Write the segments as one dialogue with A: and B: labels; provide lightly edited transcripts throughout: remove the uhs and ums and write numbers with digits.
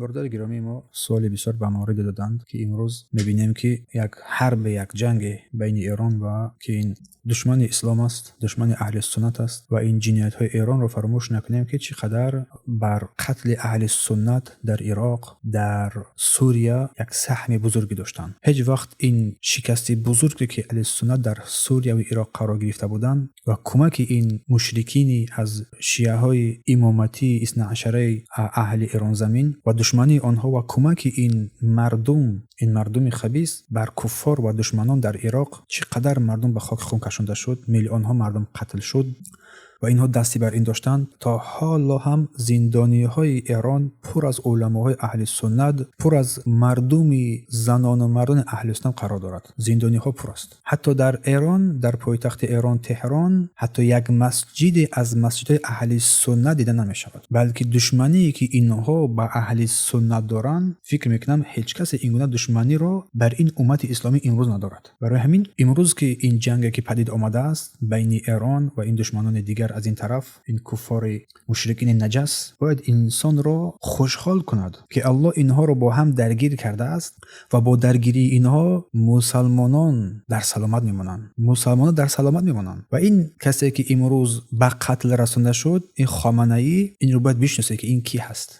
A: Бародари гиромии мо суоли бисёр ба мавриде доданд, ки имрӯз мебинем, ки як ҳарбе, як ҷанге байни Эрон ва ки ин душмани ислом аст, душмани аҳли суннат аст. Ва ин ҷиноятҳои Эронро фаромӯш накунем, ки чӣ қадар бар қатли аҳли суннат дар Ироқ, дар Сурия як саҳми бузургӣ доштанд. Ҳеҷ вақт ин шикасти бузурге, ки аҳли суннат дар Сурия ва Ироқ қарор гирифта буданд ва кӯмаки ин мушрикини аз шиаҳои имоматии иснаашараи аҳли Эронзамин ва душмании онҳо ва кӯмаки ин мардум, ин мардуми хабис бар куффор ва душманон дар Ироқ, чӣ қадар мардум ба хоки хун кашонда шуд, миллионҳо мардум қатл шуд ва инҳо дасти бар ин доштанд. То ҳоло ҳам зиндониҳои Эрон пур аз уламоҳои аҳли суннат, пур аз мардуми занону мардони аҳли суннат қарор дорад. Зиндониҳо пур аст. Ҳатто дар Эрон, дар пойтахти Эрон, Теҳрон, ҳатто як масҷиде аз масҷидҳои аҳли суннат дида намешавад, балки душмание, ки инҳо ба аҳли суннат доранд, фикр мекунам, ҳеҷ касе ин гуна душманиро бар ин уммати исломӣ имрӯз надорад. Барои ҳамин имрӯз, ки ин ҷанге, ки падид омадааст байни Эрон ва ин душманони дигар, аз ин тараф ин куффори мушрикини наҷас, бояд инсонро хушҳол кунад, ки Аллоҳ инҳоро бо ҳам даргир кардааст ва бо даргирии инҳо мусалмонон дар саломат мемонанд, мусалмонон дар саломат мемонанд. Ва ин касе, ки имрӯз ба қатл расонда шуд, ин Хоманаӣ, инро бояд бишносед, ки ин кӣ ҳаст.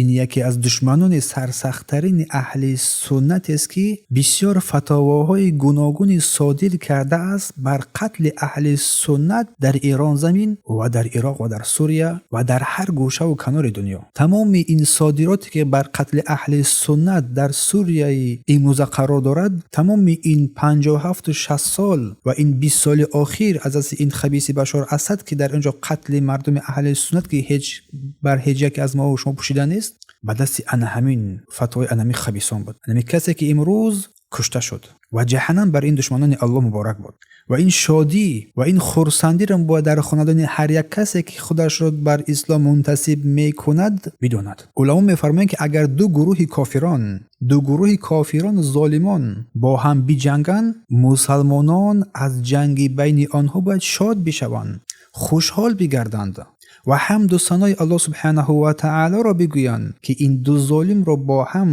A: Ин яке аз душманони сарсахттарини аҳли суннатест, ки бисёр фатовоҳои гуногуни содир кардааст бар қатли аҳли суннат дар Эронзамин ва дар Ироқ ва дар Сурия ва дар ҳар гӯшаву канори дунё. Тамоми ин содироте, ки бар қатли аҳли суннат дар Сурияи имрӯза қарор дорад, тамоми ин 57-у 60 сол ва ин 20 соли охир аз дасти ин хабиси Башор Асад, ки дар ин ҷо қатли мардуми аҳли суннат, ки ҳеҷ бар ҳеҷ яке аз мо шумо пӯшида нест, ба дасти ана ҳамин фатвои анами хабисон буд, анами касе, ки имрӯз кушта шуд. Ва ҷаҳаннам бар ин душманони Аллоҳ муборак буд. Ва ин шодӣ ва ин хурсандиро бояд дар хонадони ҳар як касе, ки худашро бар ислом мунтасиб мекунад, бидонад. Уламо мефармоянд, ки агар ду гурӯҳи кофирон, ду гурӯҳи кофирон, золимон бо ҳам биҷанганд, мусалмонон аз ҷанги байни онҳо бояд шод бишаванд, хушҳол бигарданд ва ҳамду санои Аллоҳ субҳанаҳу ва таолоро бигӯянд, ки ин ду золимро бо ҳам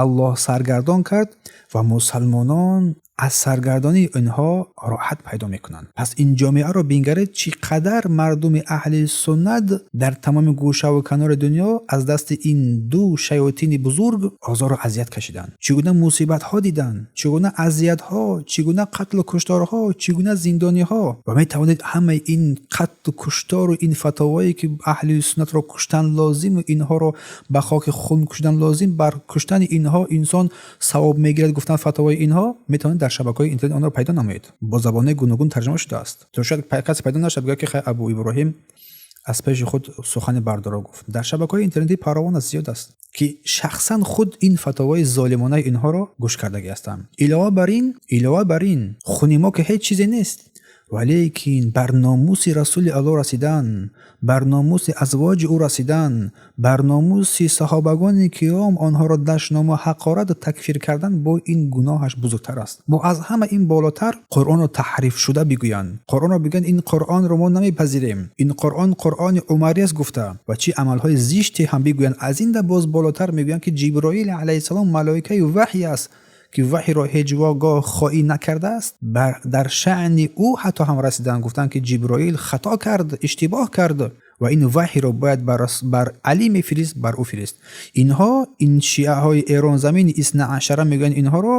A: Аллоҳ саргардон кард ва мусалмонон аз саргардонии инҳо роҳат пайдо мекунанд. Пас ин ҷомеаро бингаред, чӣ қадар мардуми аҳли суннат дар тамоми гӯшаву канори дунё аз дасти ин ду шаётини бузург озору азият кашиданд, чӣ гуна мусибатҳо диданд, чӣ гуна азиятҳо, чӣ гуна қатлу кушторҳо, чӣ гуна зиндониҳо. Ва метавонед ҳамаи ин қатлу куштору ин фатовое, ки аҳли суннатро куштан лозиму инҳоро ба хоки хун кушидан лозим, бар куштани инҳо инсон савоб мегирад, гуфтан фатвои инҳо, метавонед дар шабакаҳои интернет онро пайдо намоед. Бо забонҳои гуногун тарҷума шудааст, то шояд касе пайдо нашавад, бигӯяд, ки хай, Абу Иброҳим аз пеши худ сухани бардоро гуфт. Дар шабакаҳои интернетӣ паровон аст, зиёд аст, ки шахсан худ ин фатвои золимонаи инҳоро гӯш кардагӣ ҳастам. Илова бар ин, хуни мо ки ҳеҷ чизе нест, валекин бар номуси Расули Аллоҳ расидан, бар номуси азвоҷи ӯ расидан, бар номуси саҳобагони киром онҳоро дашному ҳақорату такфир кардан, бо ин гуноҳаш бузургтар аст. Мо аз ҳама ин болотар Қуръонро таҳрифшуда бигӯянд, Қуръонро бигӯянд, ин Қуръонро мо намепазирем, ин Қуръон Қуръони умарӣ аст гуфта ва чӣ амалҳои зиште ҳам бигӯянд. Аз ин да боз болотар мегӯянд, ки Ҷиброил алайҳиссалом малоикаи ваҳй аст, ки ваҳйро ҳеҷ гоҳ хоин накардааст. Дар шаъни ӯ ҳатто ҳам расиданд, гуфтанд, ки Ҷиброил хато кард, иштибоҳ кард ва ин ваҳйро бояд бар Алӣ мефирист, бар ӯ фирист. Инҳо, ин шиаҳои эронзамини иснаашара мегӯянд инҳоро.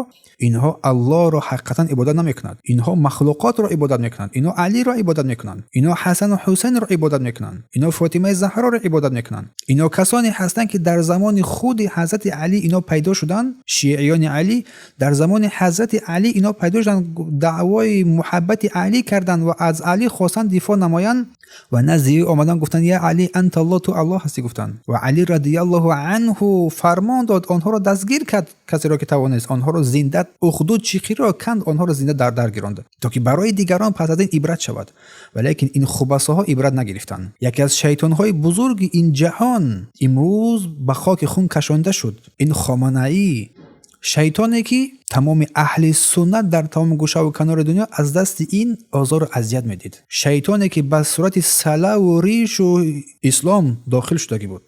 A: Инҳо Аллоҳро ҳақиқатан ибодат намекунанд, инҳо махлуқотро ибодат мекунанд. Инҳо Алиро ибодат мекунанд, инҳо Ҳасану Ҳусайнро ибодат мекунанд, инҳо Фотимаи Заҳроро ибодат мекунанд. Инҳо касоне ҳастанд, ки дар замони худи ҳазрати Алӣ инҳо пайдо шуданд. Шииёни Алӣ дар замони ҳазрати Алӣ инҳо пайдо шуданд, даъвои муҳаббати Алӣ карданд ва аз Алӣ хостанд дифоъ намоянд ва назди ӯ омадан, гуфтанд: «Я Алӣ, анта Аллоҳ, ту Аллоҳ ҳастӣ», гуфтанд. Ва Алӣ радиаллоҳу анҳу фармон дод, онҳоро дастгир кард, касеро ки тавонист, онҳоро зинда ухдуд чиқиро канд, онҳоро зинда дар дар гиронд, то ки барои дигарон пас аз ин ибрат шавад. Валекин ин хубасоҳо ибрат нагирифтанд. Яке аз шайтонҳои бузурги ин ҷаҳон имрӯз ба хоки хун кашонда шуд, ин Хоманаӣ, шайтоне, ки тамоми аҳли суннат дар тамоми гӯшаву канори дунё аз дасти ин озору азият медид, шайтоне, ки ба сурати салаву ришу ислом дохил шудагӣ буд.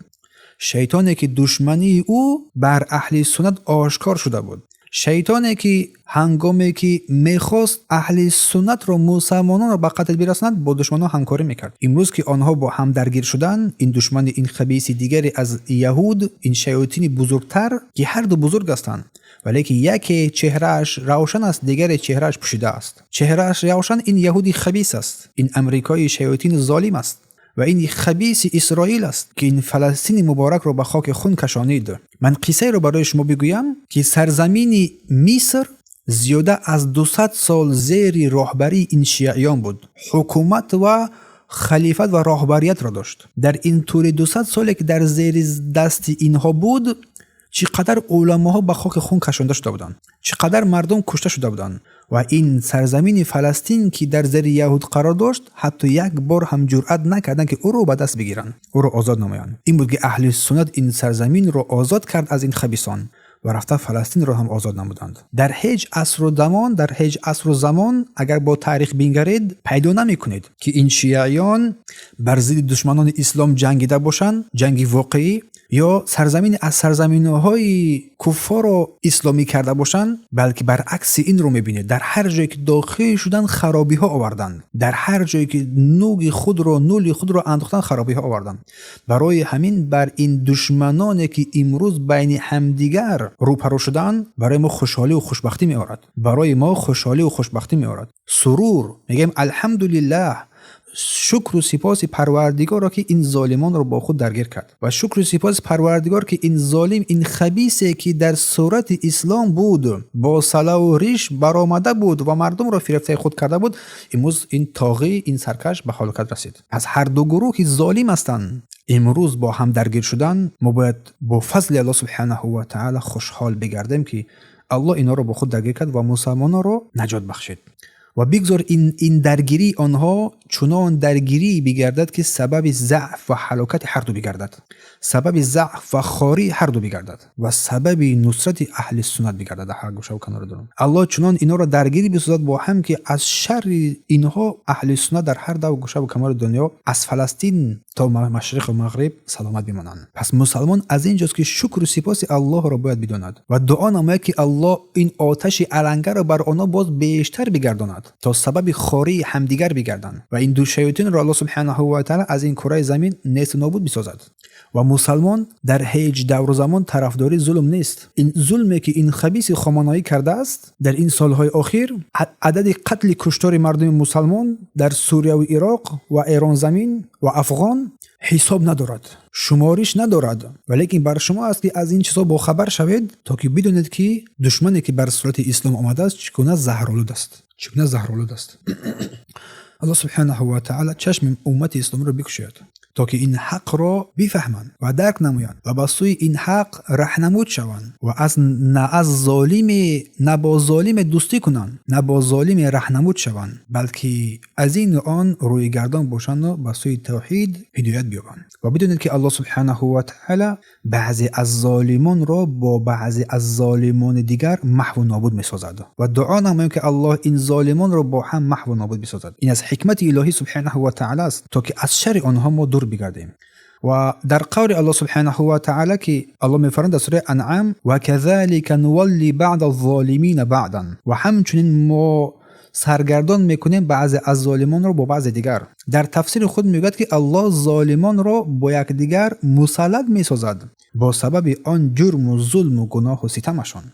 A: Шайтоне ки душмании ӯ бар аҳли суннат ошкор шуда буд. Шайтоне ки ҳангоме ки мехост аҳли суннатро, мусалмононро ба қатл бирасонад, бо душманон ҳамкорӣ мекард. Имрӯз ки онҳо бо ҳам даргир шуданд, ин душмани, ин хабиси дигаре аз яҳуд, ин шаётини бузургтар, ки ҳарду бузург ҳастанд, валекин яке чеҳрааш равшан аст, дигаре чеҳрааш пӯшида аст. Чеҳрааш равшан ин яҳуди хабис аст, ин амрикои шаётини золим аст ва ин хабиси Исроил аст, ки ин Фаластини муборакро ба хоки хун кашонид. Ман қиссаеро барои шумо бигӯям, ки сарзамини Миср зиёда аз 200 сол зери роҳбарии ин шиаён буд, ҳукумат ва халифат ва роҳбариятро дошт. Дар ин тӯли 200 соле ки дар зери дасти инҳо буд, чӣ қадар уламоҳо ба хоки хун кашонда шуда буданд, чӣ қадар мардум кушта шуда буданд. Ва ин сарзамини Фаластин, ки дар зери яҳуд қарор дошт, ҳатто як бор ҳам ҷуръат накарданд, ки ӯро ба даст бигиранд, ӯро озод намоянд. Ин буд, ки аҳли суннат ин сарзаминро озод кард аз ин хабисон ва рафта Фаластинро ҳам озод намуданд. Дар ҳеҷ асру замон, дар ҳеҷ асру замон, агар бо таърих бингаред, пайдо намекунед, ки ин шиаён бар зидди душманони ислом ҷангида бошанд, ҷанги воқеӣ, ё сарзамини аз сарзаминҳои куффорро исломӣ карда бошанд, балки баръакси инро мебинед. Дар ҳар ҷое ки дохил шуданд, харобиҳо оварданд. Дар ҳар ҷое ки нуги худро, нули худро андохтанд, харобиҳо оварданд. Барои ҳамин бар ин душманоне, ки имрӯз байни ҳамдигар рӯпарӯ шуданд, барои мо хушҳолию хушбахтӣ меорад, барои мо хушҳолию хушбахтӣ меорад. Сурур мегӯем, алҳамдулиллаҳ, шукру сипоси Парвардигорро, ки ин золимонро бо худ даргир кард, ва шукру сипоси Парвардигор, ки ин золим, ин хабисе, ки дар сурати ислом буд, бо салаву риш баромада буд ва мардумро фирефтаи худ карда буд, имрӯз ин тоғӣ, ин саркаш ба ҳалокат расид. Аз ҳар ду гурӯҳ, ки золим ҳастанд, имрӯз бо ҳам даргир шудан, мо бояд бо фазли Аллоҳ субҳанаҳу ва таъала хушҳол бигардем, ки Аллоҳ инҳоро бо худ даргир кард ва мусалмононро наҷот бахшид. Ва бигзор ин даргирии онҳо чунон даргирӣ бигардад, ки сабаби заъф ва ҳалокати ҳарду бигардад, сабаби заъф ва хории ҳарду бигардад ва сабаби нусрати аҳли суннат бигардад дар ҳар гӯшаву канори дунё. Аллоҳ чунон инҳоро даргирӣ бисозад бо ҳам, ки аз шарри инҳо аҳли суннат дар ҳар дав гӯшаву канори дунё, аз Фаластин то машриқу мағриб, саломат бимонанд. Пас мусалмон аз ин ҷост, ки шукру сипоси Аллоҳро бояд бидонад ва дуо намояд, ки Аллоҳ ин оташи алангаро бар онҳо боз бештар бигардонад, то сабаби хории ҳамдигар бигарданд ва ин ду шаётинро Аллоҳ субҳанаҳу ва таъала аз ин кураи замин несту нобуд бисозад. Ва мусалмон дар ҳеҷ давру замон тарафдори зулм нест. Ин зулме, ки ин хабиси Хоманоӣ кардааст дар ин солҳои охир, адади қатли куштори мардуми мусалмон дар Сурияву Ироқ ва Эронзамин ва Афғон ҳисоб надорад, шумориш надорад. Валекин бар шумо аст, ки аз ин чизҳо бохабар шавед, то ки бидонед, ки душмане, ки бар сурати ислом омадааст, чӣ гуна заҳролуд аст, чӣ гуна заҳролуд аст. Аллоҳ субҳанаҳу ва таъала чашми уммати исломиро бикушояд, то ки ин ҳақро бифаҳманд ва дарк намоянд ва ба сӯи ин ҳақ раҳнамуд шаванд ва аз на аз золиме, на бо золиме дӯстӣ кунанд, на бо золиме раҳнамуд шаванд, балки аз ину он рӯйгардон бошанду ба сӯи тавҳид ҳидоят биёбанд. Ва бидонед, ки Аллоҳ субҳанаҳу ва таъала баъзе аз золимонро бо баъзе аз золимони дигар маҳву нобуд месозад. Ва дуо намоем, ки Аллоҳ ин золимонро бо ҳам маҳву нобуд бисозад. Ин аз ҳикмати илоҳӣ субҳанаҳу ва таъала аст, то ки аз шарри онҳо мо дур бигардем. Ва дар қавли Аллоҳ субҳанаҳу ва таъала, ки Аллоҳ мефармояд дар сураи Анъам: وكذلك نولي بعض الظالمين بعضا. Ва ҳамчунин мо саргардон мекунем баъзе аз золимонро бо баъзе дигар. Дар тафсири худ мегӯяд, ки Аллоҳ золимонро бо якдигар мусаллат месозад бо сабаби он ҷурму зулму гуноҳу ситамашон.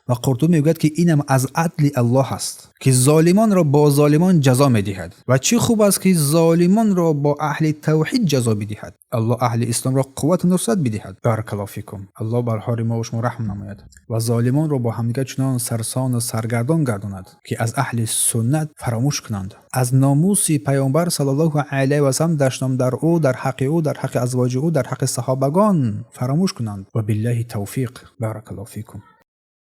A: Ва Қуртубӣ мегӯяд, ки инам аз адли Аллоҳ аст, ки золимонро бо золимон ҷазо медиҳад. Ва чӣ хуб аст, ки золимонро бо аҳли тавҳид ҷазо бидиҳад. Аллоҳ аҳли исломро қуввату нусрат бидиҳад. Баракаллоҳу фикум. Аллоҳ бар ҳоли мо шумо раҳм намояд ва золимонро бо ҳамдигар чунон сарсону саргардон гардонад, ки аз аҳли суннат фаромӯш кунанд, аз номуси Паёмбар саллаллоҳу алайҳи васаллам дашном дар ӯ, дар ҳаққи ӯ, дар ҳаққи азвоҷи ӯ, дар ҳаққи саҳобагон фаромӯш кунанд. Ва биллаҳи тавфиқ. Баракаллоҳу фикум.